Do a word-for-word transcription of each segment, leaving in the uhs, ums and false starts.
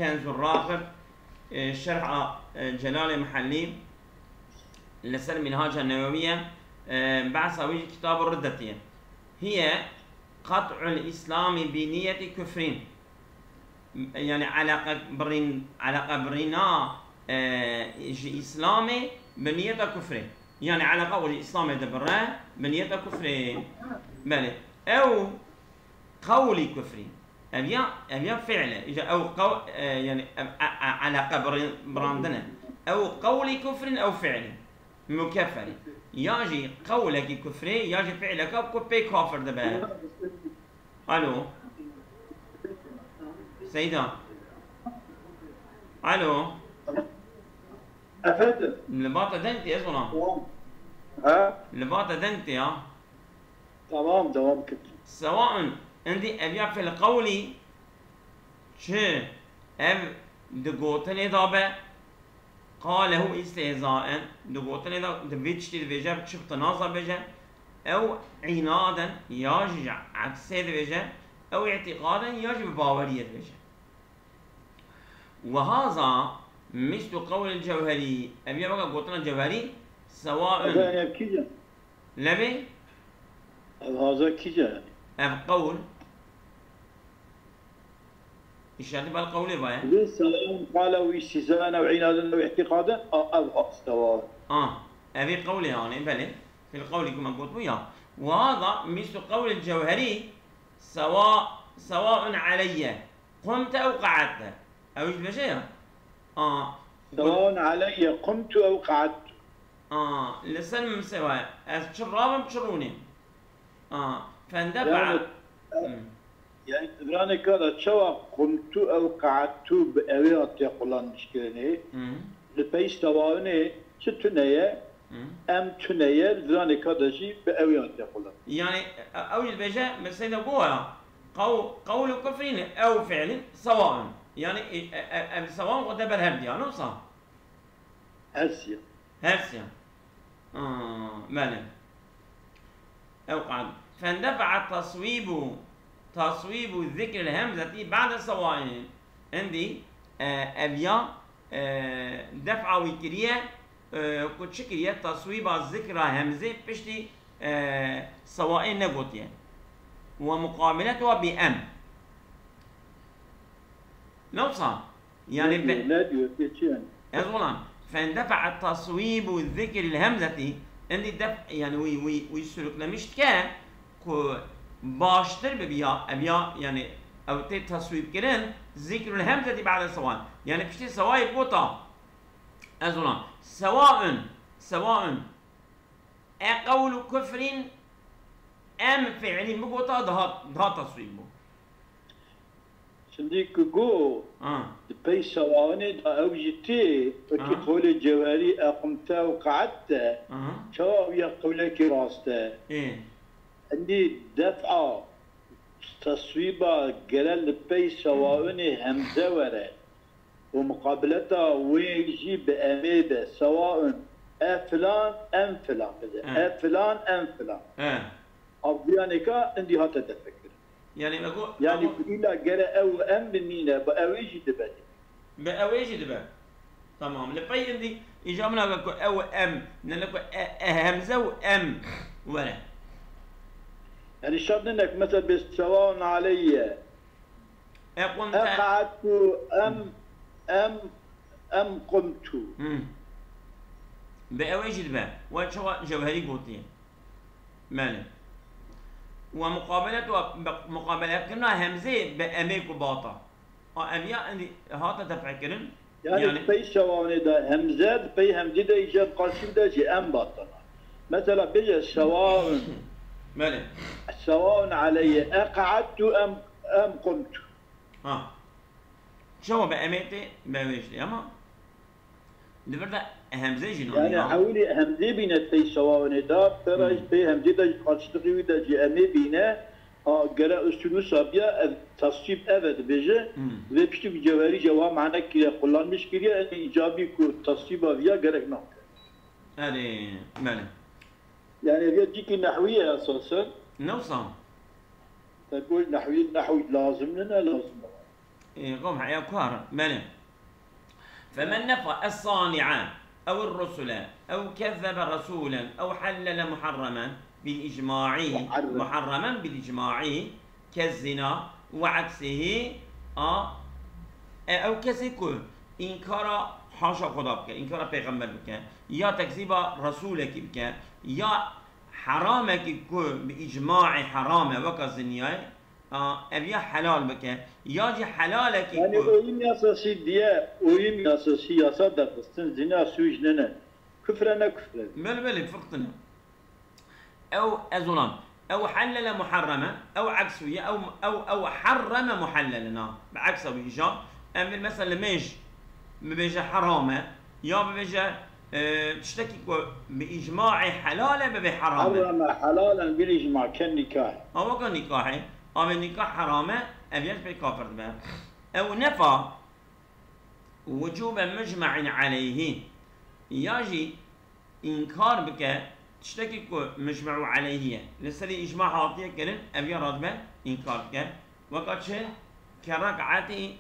Kenzur Ragib, e, şerha, e, Celalê Mihellî li ser Minhaca Newewiye, e, behsa wî ji kitabê Riddetî ye. Hiye qet'ul Îslamî bi niyetî kufrîn. Yani eleqe birîn-, eleqe birîna, e, ji Îslamê bi niyeta kufrê. Yani eleqa ji Îslamê dibire bi niyeta kufrê. Belê. Ew qewlî kufrî. Ev ya, ev ya fi'l e. Îja ew qew-, e, yani ev, e, e, eleqe birin-, birandin e. Ew qewlî kufrîn ew fi'lî. Mukefferî. Ya jî qewlekî kufrê, ya jî fi'leke ku pê kafir dibe. Alo. Seyda. Alo. Efendim? Li ba te deng tê, ez ona. Tamam. Ha? Li ba te deng tê ya. Tamam, devam kir. Sewaun, endî ev ya fil qewlî, çi ev di gotinê de be, qalehu istihzaen, di gotinê de di vê tiştî dibêje, çi bi tinaza bêje, ew înaden, ya jî ji eksê dibêje, ew îtîqaden, ya jî bi baweriyê dibêje. Wehaza mislu qewlil Cewherî. Ev ya weke gotina Cewherî, sewaun. Ev ev kî ce? Levê? Ev haza kî ce? Ev qewl. Îşareti bel qewlê vaye. Lê sewaun qale û îstîzaen ew înaden ew îtîqaden, a, ev ha, sewaun. A, ev ê qewlê anê, belê. Fil qewlî ku me gotbû ya. Wehaza mislu qewlil Cewherî, sewa, sewaun aleyye. Qumte ew qa'edte. Ew jî dibêje ya. A, Sewaun aleyye qumtu ew qa'edtu. A, li ser min sewa ye. Ez çi rabim, çi rûnêm. A, fendefa. Yani, Hmm. yani di viranê ka de çawa qumtu ew qa'edtu bi ewê hatiye qulanmişkirinê. Hmm. Li pey sewaunê çi tune ye? Hı. Em tune ye, li viranê ka de jî bi ewê hatiye qulan. Yani, e, ew jî dibêje, mesela, goya, qew-, qewlu kufrîn, ew fi'lin, sewaun. Yani, e, e, e, ev sewaun xwe te ber hev diya, ne wisa? Her siya. Her siya. Aa, belê. Ew qad. Fendefa'a taswibu, taswibu zikril hemzeti ba'de sewain. Endî, e, ev ya, e, def'a wî kiriye, e, ku çi kiriye? Taswîba zikra hemzê piştî, e, sewaê negotiye. Ve muqabiletuha bi em. Ne wisa? Yani ne diyor, be- ne diyor, geçiyor yani. Ez ulan, fendefa'a taswibu zikril hemzeti, endî def, yani wî, wî, wî sürüklemiş dike, ku baştir bibiya, ev ya, yani ew tê taswîb kirin, zikrul hemzeti ba'de sewan. Yani piştî sewayê gota, ez ulan, sewaun, sewaun, e qewlu kufrin, em fi'lin bigota, daha, daha taswîb bû. Şindî ku got, Ha. di pey sewaunê de ew jî tê, wekî Ha. qolê Cewherî, equmte û qa'edte, Aha. çawa ew ya qewlekî rast e? Ê. Endî def'a teswîba gere li pey sewaunê hemze were û muqabileta wê jî bi emê be, sewaun e filan, em filan bibe. He. E filan, em filan. He. Ev viyanêka endî hate defekirin. Yani me got, Yani ama ku îla gere ew û em bimîne, bi ewê jî dibe. Bi ewê jî dibe. Tamam. Li pey endî îca min ave ku ew û em, ne, ne ku e, e hemze û em were. Yani şart nine ku mesela bê sewaun aleyye. E qumte. E qa'edtu em, em, em qumtu. Hmm. Bi ewê jî dibe. We çawa Cewherî gotiye. Belê. Ve muqabelet ve, be-, muqabeletkirina hemzê bi emê ku bata. A, em ya, endî hate tef'e kirin. Yani, Yani pey sewanê de hemze, pey hemzê de îcar karşî de jî em batana. Mesela bêje sewaun. Belê. Sewaun aleyye eqa'edtu em, em qumtu. Ha. Çawa bi emê tê, bi ewê jî tê, ama Di vir de hemzê jî nanî Yani ya. Ewilî hemzê bîne pey sewaunê de, pera Hmm. pey hemzê de jî karşılıkî wî de jî emê bîne. A, gere usul wisa biya, ev tasvîb ev e dibêje. Hmm. Vê piştî ku Cewherî jî wa mane kiriye, kullanmiş kiriye, yani îcabî ku tasvîba viya gerek nake. Erê, belê. Yani ev ya cîkî nehwî ye esasen. Ne wisa? Te got nehwî, nehwî lazim ne, ne lazim ne. E, qewm heya kuar, belê. فمن نفى الصانع أو الرسل أو كذب رسولا أو حلل محرما بالإجماع، محرم. محرما بالإجماع كالزنا وعكسه، a, e, ew kesê ku înkara haşa Xweda bike, înkara pêxember bike, ya tekzîba resûlekî bike, ya heramekî ku bi îcmaê heram e, weka zinyayê, a, ev ya helal bike, ya jî helalekî Yani ku oyun yasası diye, oyun yasası yasa derxistin, zina suç nene. Küfre ne küfre. Belê, belê, firq tune. Ew, ez olam. Ew hellele muharreme, ew eksu ye, ew, ew, ew harreme muhellelen, ha. Bi eksa wî îja. Em mesela li mêj bibêje heram e, ya bibêje, e, tiştekî ku bi îcmaê helal e, bibe heram e. Harreme helalen bil icma ken nikah. Ha, weka nikahê. Avê nikah heram e, ev ya jî pê kafir dibe. Ew nefa wucube mucme'in aleyhî. Ya jî înkar bike tiştekî ku mucme'u aleyhî ye. Li serî îcma hatiye kirin, ev ya radibe înkar dike. Weka çi? Ke rek'atî,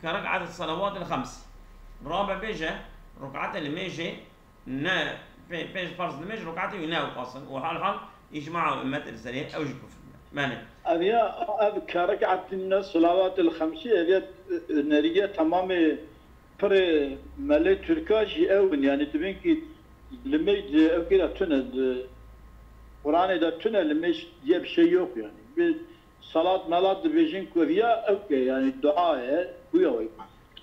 ke rek'atî salawatil xems. Rabe bêje, ruk'atê li mêjê ne, pê-, pênc farz li mêj ruk'atê wî ne ew qasin. Û hal hal îcma û ümmet li serê ew jî kufr. Belê. Ev ya, ev ke rek'atî ne salawatil xemsî, ev ya, e, neriye temamê Pirê melê Tirka jî ew in, yanî dibên kî li mêj di ew kira tune, di Quranê de tune, li mêj diye bir şey yok yani. Bir salat melat dibêjin ku ev ya ew ke, yani dua ye, bu ya wek.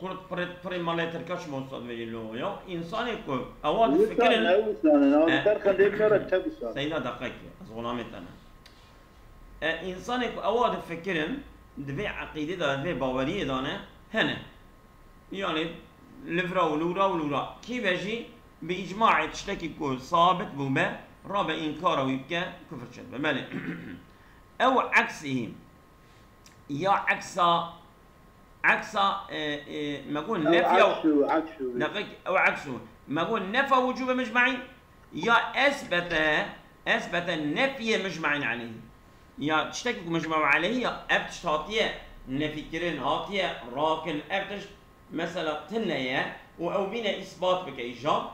Kurt pirê, pirê melê Tirka çi mosta dibêjin lo ya? Însanê ku ewa difikirin. Wisa ne, wisa ne, ne, e, derxendê bine re te wisa. Seyda deqekê, ez xulamê te ne. E, însanê ku ewa difikirin, di vê eqîdê de, di vê baweriyê de ne, hene. Yanî, li vira û li wira û li wira. Kî ve jî bi îcmaê tiştekî ku sabit bûbe, rabe înkara wî bike, kufr çêdibe. Belê. Ew eksihî. Ya eksa, eksa, e, e, me got Ew nefya. Eksu, eksu. Deqîq, ew eksu. Me got nefa wucûbe micmaîn. Ya esbete, esbete nefiyê micmaîn aleyhî. Ya tiştekî ku micma aleyhî ya, ev tişt hatiye nefîkirin, hatiye rakin, ev tişt mesela tune ye û ew bîne îsbat bike îja,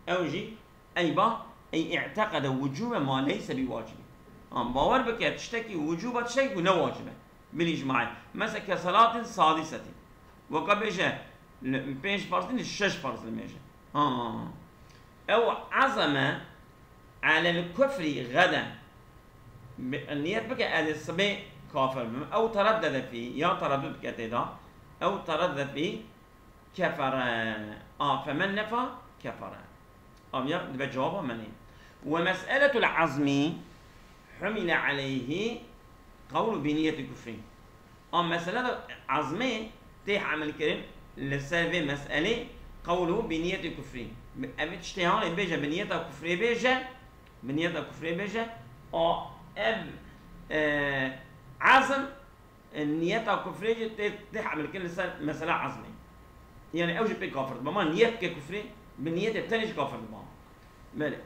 ew jî eyba, ey i'teqede wucûbe ma leyse bi wacibî. An bawer bike tiştekî wucûba tiştekî ku ne wacib e. Bil îcmaî. Mesela ke salatin sadisetin. Weka bêje, li, pênc farz din, şeş farz li mêje. Ha. Ew azeme alel kufrî geden. Bi-, niyet bike ez ê sibê kafir bim. Ew tereddede fî, ya tereddud bike tê de. Ew tereddede fî kefere. A, femen nefa kefere. Aviya dibe cevaba menê. Ve mes'eletul azmi humile aleyhi qawlu bi niyeti kufrî. A mesele de ezmê tê hemilkirin li ser vê meselê qewlû bi niyetê kufrî. Ev tiştê hanê bêje bi niyeta kufrê bêje, bi niyeta kufrê bêje, a ev, e, ezm, e, niyeta kufrê jî tê, tê hemilkirin li ser mesela ezmê. Yani ew jî pê kafir dibe. Ma niyet ke kufrê, bi niyetê tenê jî kafir dibe. Belê.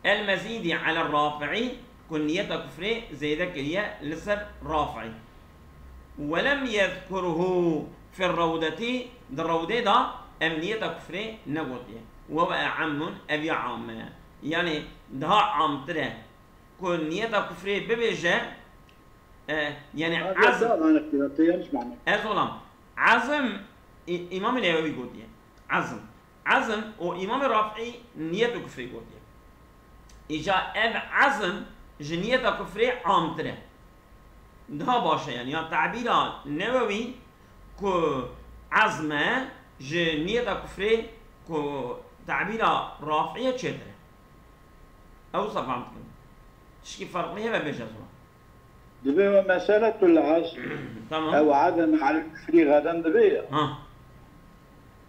El-Mezîdî ala Rafi'î, ku niyeta kufrê zêde kiriye li ser Rafi'î. Ve lem yezkurhu fi rewdetî, di rewdê de ev niyeta kufrê negotiye. Ve ve e'ammun, ev ya am e. Yani daha amtir e. Ku niyeta kufrê bibêje, e, yani Abi, ezm, daha mantıklı, yanlış mı anladım? Ez olam. Ezm, İ-, İmam-ı Nevevi gotiye. Ezm. Ezm û Îmamê Rafî niyet û kufrê gotiye. Îca ev ezm ji niyeta kufrê amtir e. Daha baş e yani. Ya tabîra Newewî ku ezm e ji niyeta kufrê ku tabîra Rafî ye çêtir e. Ew wisa fehm dikin. Tişkî ferqlî hebe bêje zora. Divê we meseletul azm. Tamam. Ew azem al kufrî gadan divê ya. Ha.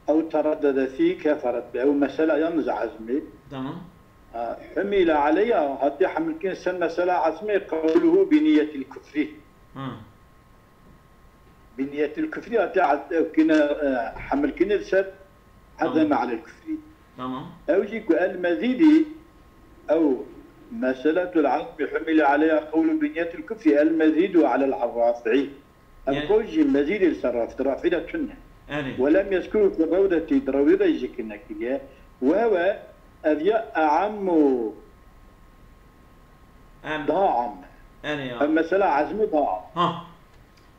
Ew tereddede fî keferet be. Ew mesela yalnız azmî. Tamam. Ha, humile aleyha, hatiye hemilkin ser mesela azmî qewluhu bi niyetil kufrî. Ha. Bi niyetil kufrî hatiye az-, ew kine, e, hemilkin ser Tamam. Azeme alel kufrî. Tamam. Ew jî ku el Mezîdî, ew Meseletul azmi humile aleyha qewlu binyetul küfri el mezidu alel rafi'i. Ev Yani- qewl jî mezîdê li ser rafî, rafî de tune. Erê. Ve lem yezkuru fi rewdetî, di rewdê de jî zikir nekiriye. Ve hewe, ev ya e'ammu, Em. Daha am. Erê ya. Ev mesela azmi daha am. Ha.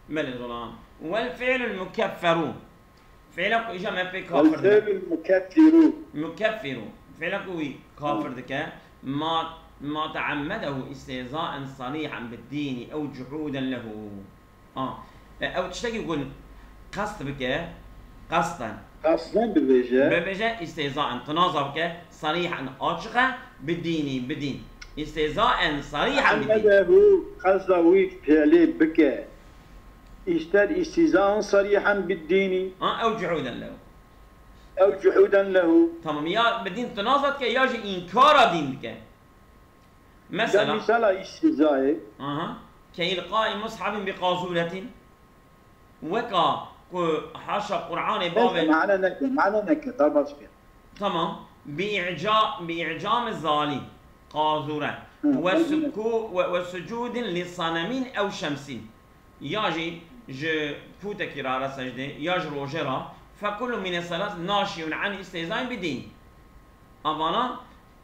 Belê zola. Wel fi'lul mukefferu. Fi'la ku îja me pê kafir dike. Fi'lul mukeffiru. Mukeffiru. Fi'la ku wî kafir dike. Ma, ma te'emmedehu istihzaen sarîhen bid-dîni ew cuhûden lehu. A. E, ew tiştekî ku qest bike, qesten. Qesten bibêje. Bibêje, istihzaen, tinaza bike, sarîhen, açiq e, bid-dîni, bi dîn. Istihzaen, sarîhen, bi dîn. Te'emmedehu, qesta wî fi'lê bike. Îster istihzaen sarîhen bid-dîni. Ha, ew cuhûden lehu. Ew cuhûden lehu. Tamam, ya bi dîn tinaza dike, ya jî înkara dîn dike. Mesela. Ya misala îstihzayê. Aha. Ke îlqaî mushafin bi qazuretin. Weka ku haşa Qur'anê bavê. Neyse, mane neke, mane neke, ta baş kir. Tamam. Bi i'ca-, bi i'cami zali. Qazure. Hı, Ve qazure. suku-, ve, ve sucudin li sanemin ew şemsin. Ya jî ji pûtekî re re secdê, ya ji rojê re. Fekullu mine selas naşiyun an istihzayî bi dîn. Evana,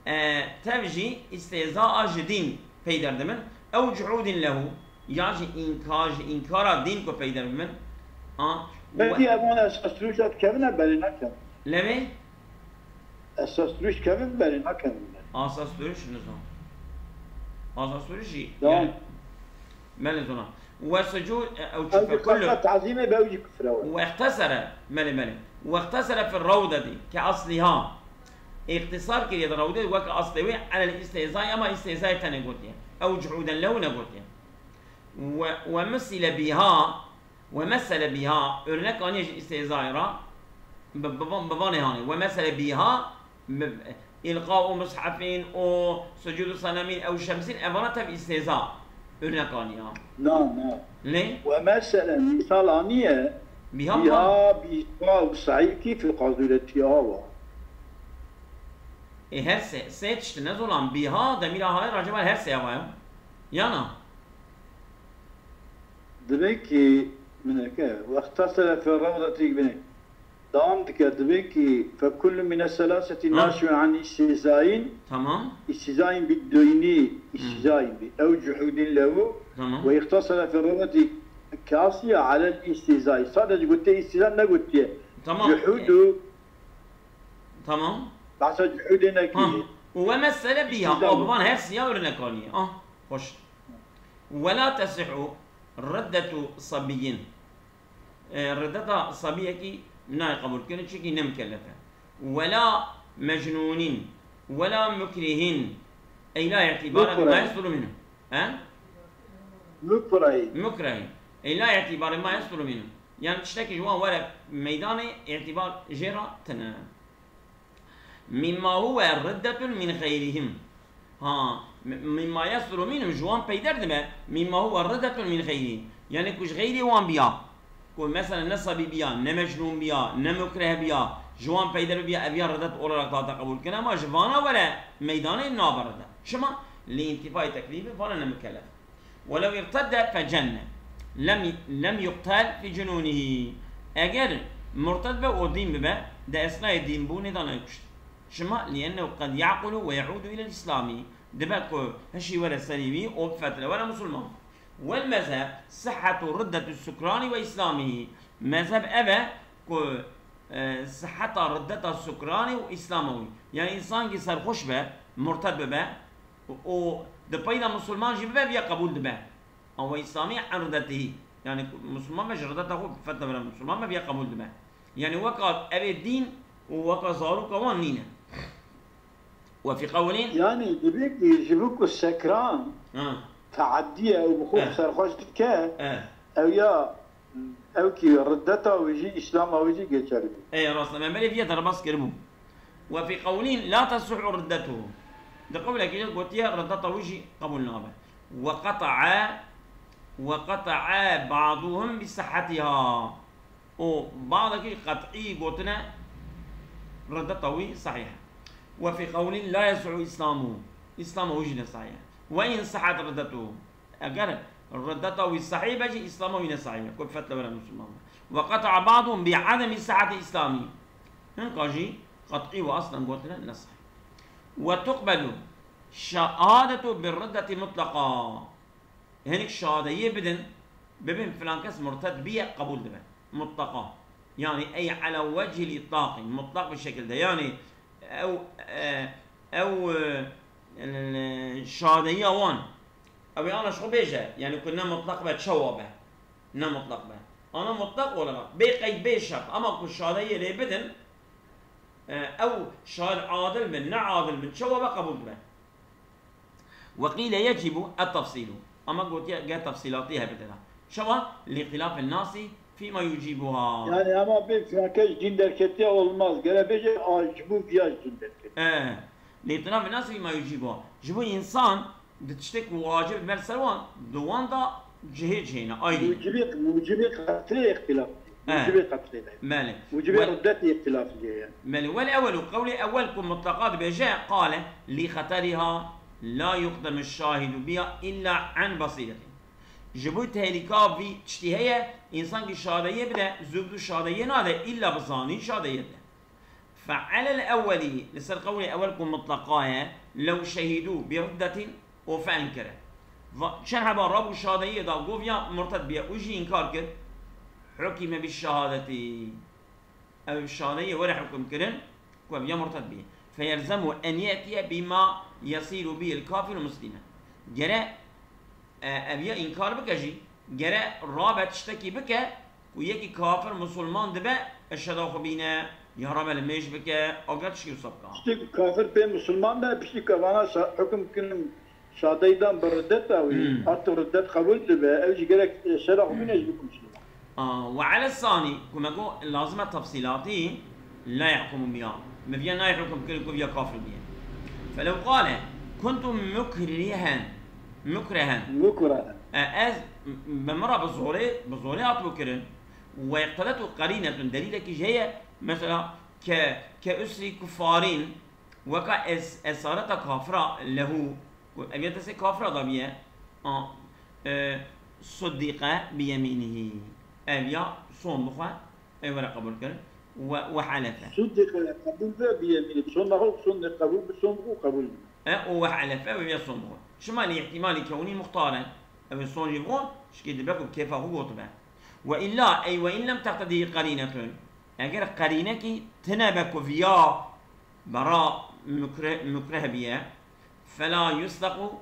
e, tev jî îstihza a ji dîn peyder dibin. Ew cuhûdin lehu, ya jî înkar, ji înkara dîn ku peyder bibin. A, Peki we- evan esas rûşa dikevine berê nakevin? Lewê? Esas rûş kevin berê nakevin berê. Asas rûş nizam. Asas rûş jî, Devam. yani, Belê zona. Ve sucûd, e, ew Ew çi jî fe kullu. Qesta tazîmê be, ew jî kufre we. Ve ihtasere, belê, belê. Ve ihtasere fi rewdetî, ke asliha. Îxtisar kiriye di rewdetî, wek aslê wê, elel istihzayî, ama istihzayê tenê gotiye. Ew cuhûden lehu negotiye. Ve, ve misile biha, ve mesele biha, örnek aniye ji istihzayê ra, bi, bi, bi vanê hanê. Ve mesele biha, Bi-, îlqaû mushafin û sucûdû senemîn ew şemsîn, evana tev îstêza. Örnek aniya. Na, na. Lê? We mesele mîsal aniye. Biha Biha, bîha û saîkî fî qazûretî awa. Ê her sê, sê tişt ne zolan. Biha demîra hayê raceba her sê ava ya. Yana. Divê ki mineke, wexta sere fê rewdetî binê. Dewam dike, divê ki, "Fekullu mine selaseti Hı. naşiun an istihzain." Tamam. Istihzain bi duyni, Hı. istihzain bi. Ew cuhudin lehu. Tamam. Ve ihtasara fi reweti kasiye alel istihzai. Sadece gotiye istihza, ne gotiye. Tamam. Cuhudu. Tamam. Bahsa cuhudê nekiriye. Ha. Ve mesele biha. İstihza O bu. Bivan her siya örnek aniye. Ah, hoş. Ve la tesihu riddetu sabiyyin. E, riddeta sabiyekî nayê qebûlkirin, çimkî ne mukellef e. Wela mecnûnîn, wela mukrihîn, ey la îtîbare bima Mukreh. yesduru minhu. He? Mukrehîn. Mukrehîn. Ey la îtîbare bima yesduru minhu. Yani tiştekî ji wan were meydanê, îtîbar jê re tine. Mimma huwe riddetun min xeyrihim. Ha, m-, mimma yesduru minhum ji wan peyder dibe, mimma huwe riddetun min xeyrihim. Yani ku ji xeyrê wan biya. Ku mesela ne sabî biya, ne mecnûn biya, ne mukreh biya, ji wan peyder biya, ev ya riddet olarak dihate qebûlkirin, ama ji vana were meydanê nabe riddet. Çima? Li întifayê teklîfê vana ne mukellef. Welew irtedde fecenne. Lem, lem yuqtel fi cunûnihî. Eger murted be û dîn bibe, di esnayê dînbûnê de nayê kuştin. Çima? Liennehu qed yaqulu ve yaudu ilel îslamî. Dibe ku hişî were serî wî û bifetire were misilman. Wel mezheb sihhetu riddetu sukrani ve îslamihî. Mezheb ev e ku, e, sihheta riddeta sukranê û îslama wî. Yani însankî serxweş be, murted bibe, û, û di peyda misilman jî bibe, viya qebûl dibe. An ve îslamî en riddetihî. Yani ku misilman be ji riddeta xwe fetne bira misilman be, viya qebûl dibe. Yani weka ev ê dîn û weka zaroka wan nîne. Ve fî qewlîn. Yani divê ki ji bo ku sekran Ha. teaddiye û bi xwe Eh. serxweş dike, Eh. ew ya Ew ki riddeta wî jî, îslama wî jî geçerli bû. Ey rast e, me belê viya derbas kiribû. Ve fî qewlîn la tesihhu riddetuhu. Di qewlekî jî gotiye riddeta wî jî qebûl nabe. Ve qeta'a, ve qeta'a ba'duhum bi sihhetiha. Û ba'dekî qet'î gotine riddeta wî sehîh e. Ve fî qewlîn la yesihhu îslamuhu. Îslama wî jî ne sahîh e. Ve in sahhat riddetuhu. Eger riddeta wî sahîh be jî, Îslama wî ne sahîh e. Ku bi fetwa were misilman be. Ve qeta'a ba'duhum bi ademi sihhati îslamihi. Hinka jî qet'î û aslen gotine ne sahîh. Ve tuqbelu şehadetu bi riddeti mutlaqa. Hinek şehadeyê bidin, bibin filan kes murted biye, qebûl dibe. Mutlaqa. Yani ey ala wechil itlaqî. Mutlaq bir şekilde. Yani ew, e, ew, e, şadeyiya wan. Ew ê ana ji xwe bêje. Yani ku ne mutlaq be, çawa be. Ne mutlaq be. Ana mutlaq olarak. Bê qeyd, bê şert. Ama ku şadeyê lê bidin, e, ew şahid adil bin, ne adil bin, çawa be, qebûl dibe. Ve qîle yecibu et-tefsîlu. Ama gotiye ge tefsîlatî hebe tê de. Çawa? Li xilafin nasi fîma yucibuha. Yani ama bir filan kes din derketiye olmaz. Gere bêje, a, ji bo viya din derketiye. E, li xilafin nasi fîma yucibuha. Ji bo însan di tiştek wacib dibe li ser wan, di wan da cihê cihêne, ayrî. Mucibê, mucibê qetlê îxtilaf. He. Mucibê qetlê de. Belê. Mucibê Ve riddetê îxtilafiyê ye. Belê. Wel ewelu, qewlê ewel ku mutlaqa dibêje, qale, li xeteriha la yuqdemu şahidu biha illa an basîretin. Ji bo tehlîka vî tiştî heye, însan ki şadeyê bide, zû bi zû şadeyê nade, îlla bi zanîn şadeyê bide. Fe alel ewweli, li ser qewlê ewel ku mutlaqa ye, lew şehîdû bi riddetin û fe enkere. Va-, çend heba rabû şadeyê da, gov ya murted biye û jî înkar kir, hukime bi şehadetî. Ew bi şadeyê were hukm kirin ku ev ya murted biye. Fe yelzemu en yetiye bima yesiru bihil kafiru muslime. Gere, e, ev ya înkar bike jî, gere rabe tiştekî bike, ku yekî kafir musulman dibe, eşheda xwe bîne, ya rabe li mêj bike, agir tişkî wisa bike. Piştî ku kafir pê musulman be, piştî ku evana şa-, hukm kirin şadeydan bi riddeta wî, Hmm. artık riddet qebûl dibe, ew jî gerek eşheda xwe bîne ji bo musulman. Aa, ve ale sani, ku me got lazim e tefsîlatî, la yahkumu biha. Bi viya nayê hukm kirin ku viya kafir biye. Felew qale, kuntu mukrihen, mukrehen. Mukrehen. E, ez, bi min re bi zorê, bi zorê hatibû kirin. Ve iqtedetu qerînetun, delîlekî jî heye, mesela, ke, ke usri kuffarin, weka es-, esareta kafira lehu, ku ev ya destê kafira da biye, a, e, suddîqe bi yemînihî. Ev ya son bixwe, ev were qebûl kirin. Ve, ve helefe. Suddîqe qebûl be bi yemînî. Son naxwe son ne qebûl bi son bixwe qebûl be. E, û ve helefe, ev ya son bixwe. Çima li îhtîmalî kewnî muxtar e. Ev son jî bixwe, çikî dibe ku kêfa xwe gotibe. Ve illa, ey ve in lem teqtedî qerînetun. Eger qerînekî tine be ku viya bera mukre-, mukreh biye, fela yusdaku,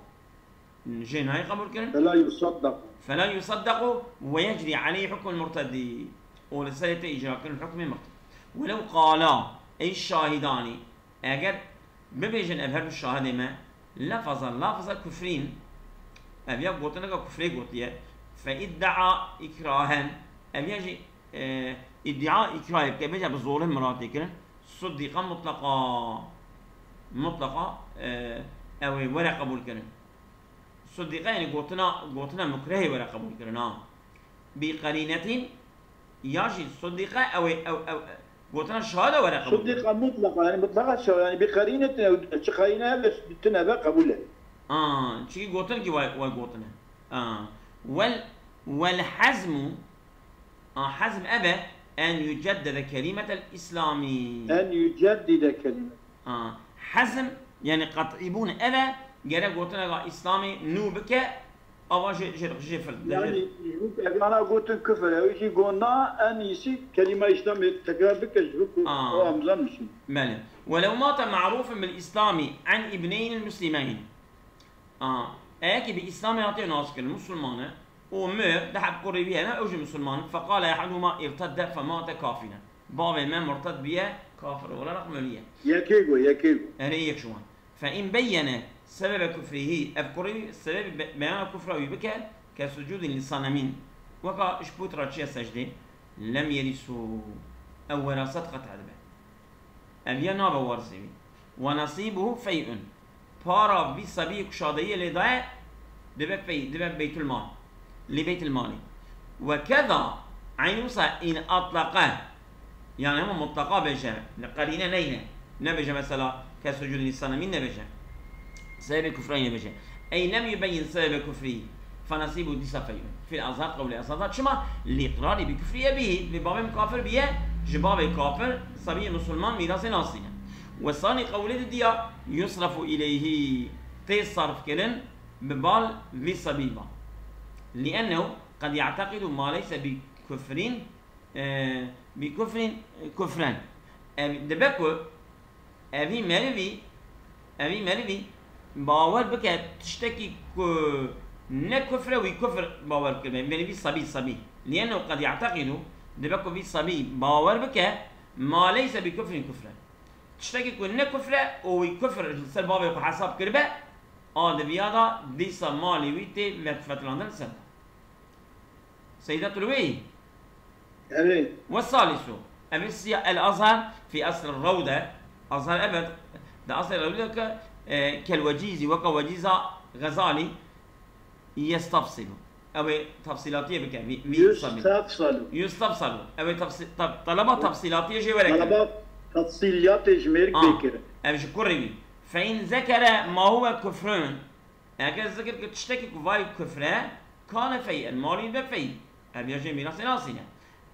jê nayê qebûl kirin. Fela yusaddaku. Fela yusaddaku ve yecrî aleyhi hukmul murtedî. Û li serê tê îcra kirin hukmê murted. Welew qala, ey şahidanî, eger bibêjin ev her du şahidê me, lefaza, lafaza kufrîn, ev ya gotineka kufrê gotiye, fe iddia ikrahen, ev ya jî, e, îdia îkrahê bike, bêje bi zorin miratê kirin, suddîqa mutlaqa, mutlaqa, e, ew ê were qebûl kirin. Suddîqa, yani gotina, gotina mukrehê were qebûl kirin, ha. Bi qerînetin, ya jî suddîqa, ew ê, ew, ew, gotina şahada were qebûl kirin. Suddîqa mutlaqa, yani mutlaqa şahada, yani bi qerînetin, ew çi qerîne hebe, tune be qebûl e. Aa, çikî gotin ki way, way gotine. Aa. Wel, wel hazmu, a, hazm ev e, en yuceddide kelimetel îslamî. En yuceddide kelimet. A, hazm, yani qet'îbûn ev e, gerek gotineka îslamî nû bike, ava jê, jê, jê fir, Yani, jê. Ji bo ku ev ana gotin kufir e, ew jî got na, en iyisi kelîma îslamê tekrar bike, ji bo ku Aa. O amzan misin. Belê. Welew mate ma'rûfun bil îslamî an îbneynil muslimeyn. A, eyekî bi Îslamê hatiye naskirin, musulman e, û mir, di heb kurê wî hene, ew jî musulman in. Feqale ehaduhuma irtedde femate kafiren. Bavê me murted biye, kafir olarak miriye. Yekê got, yekê got. Erê yek ji wan. Fe in beyyene sebebe kufrihî, ev kurê wî sebebî be-, beyana kufra wî bike, ke sucudin li sanemîn, weka ji pût re çiye secdê, lem yerisu, ew weraset qet'a dibe. Ev ya nabe warisê wî. Ve nasîbuhu fey'un. Para vî sebiyê ku şadeyê lê daye, dibe fey, dibe beytulmal. Li beytulmalî. Ve keza eynû wisa in atlaqe. Yani hema mutlaqa bêje. Li qerîne neyne. Nebêje mesela ke sucûdî sanemîn nebêje. سبب كفرين بجه. أي لم يبين سبب كفره، فنصيبه ديسا فيئون. في الأظهر قول أصحاب. Çima? لإقراره بكفر أبيه. Vê bavê min kafir biye, ji bavê kafir, sebiyê musulman mîrasê nasîne. Ve sani qewlê di diya يصرف إليه, tê sarf kirin, bi bal vî sebî ba. لأنه قد يعتقد ما ليس بكفر، e, بكفر كفرا. Ev dibe ku evî merivî, evî merivî bawer bike tiştekî ku ne kufre wî kufr bawer bikiribe. Merivî sabî, sabî. لأنه قد يعتقد, dibe ku vî sabî bawer bike, ما ليس بكفر كفرا. Tiştekî ku ne kufre û wî kufr li ser bavê xwe hesab kiribe, a di viya da dîsa malê wî tê vefetilandin li ser. Seyda tu li wê yî? Evet. Ve salisu. Ev siya el Azhar fi asr Rawde. Azhar evet. Di asr Rawde ke, e, kel vecîzî, weka vecîza Xezalî yestafsilu. Ew ê tafsîlatiyê bike. Vî, vî sabî. Yustafsalu. Yustafsalu. Ew ê tafsî-, ta-, talaba tafsîlatiyê jê were kir. Talaba tafsîlatê ji mêrik Ah, bê kirin. Ev ji kurê wî. Fe in zekere ma huwe kufrun. Eger zikir kir tiştekî ku vay kufre, kane fey'en, malî be fey. Ev ya jê mîrasê nasîne.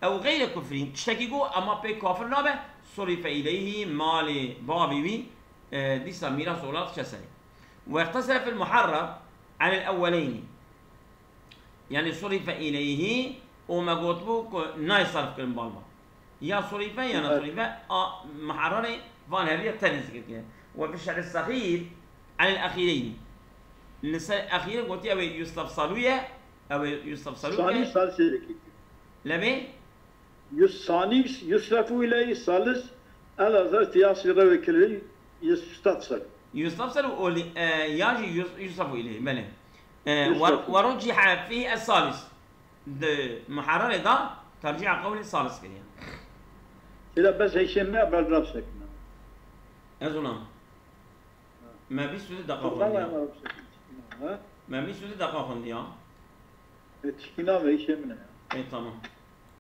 Ew xeyre kufrîn, tiştekî ku ema pê kafir nabe, surife îleyhî, malê bavî wî, e, dîsa mîras ola diçe serê. Ve iqtesere fil muharrar anil ewweleynî. Yani surife îleyhî û me gotibû ku nayê sarf kirin bal ba. Ya surife ya na Evet. Surife, a, muharrarê van heriye tenê zikir kiriye. Ve fi şerhi sexîr anil exîreynî. Li ser exîrê gotiye ew ê yustefsalu ye, ew ê yustefsalu Sani ke. Salisê dikî. Lebê? Yus-, sani yusrefu ileyhi salis, el azar tiyasî rewê kirî yustefsel. Yustefsel û li, e, ya jî yus-, yusrefu ileyhi, belê. E, Yusrefu. Ve, ve ruciha fî es salis. Di muharrarê da tercîha qewlê salis kiriye. Sila bes heyşê me berdrab sekine. Ez ona. Me bîst û du deqa xwendiya. Berdrab sekine. Ha? Me bîst û du deqa xwendiya. E, tişkîna me heyşê min e. E, tamam.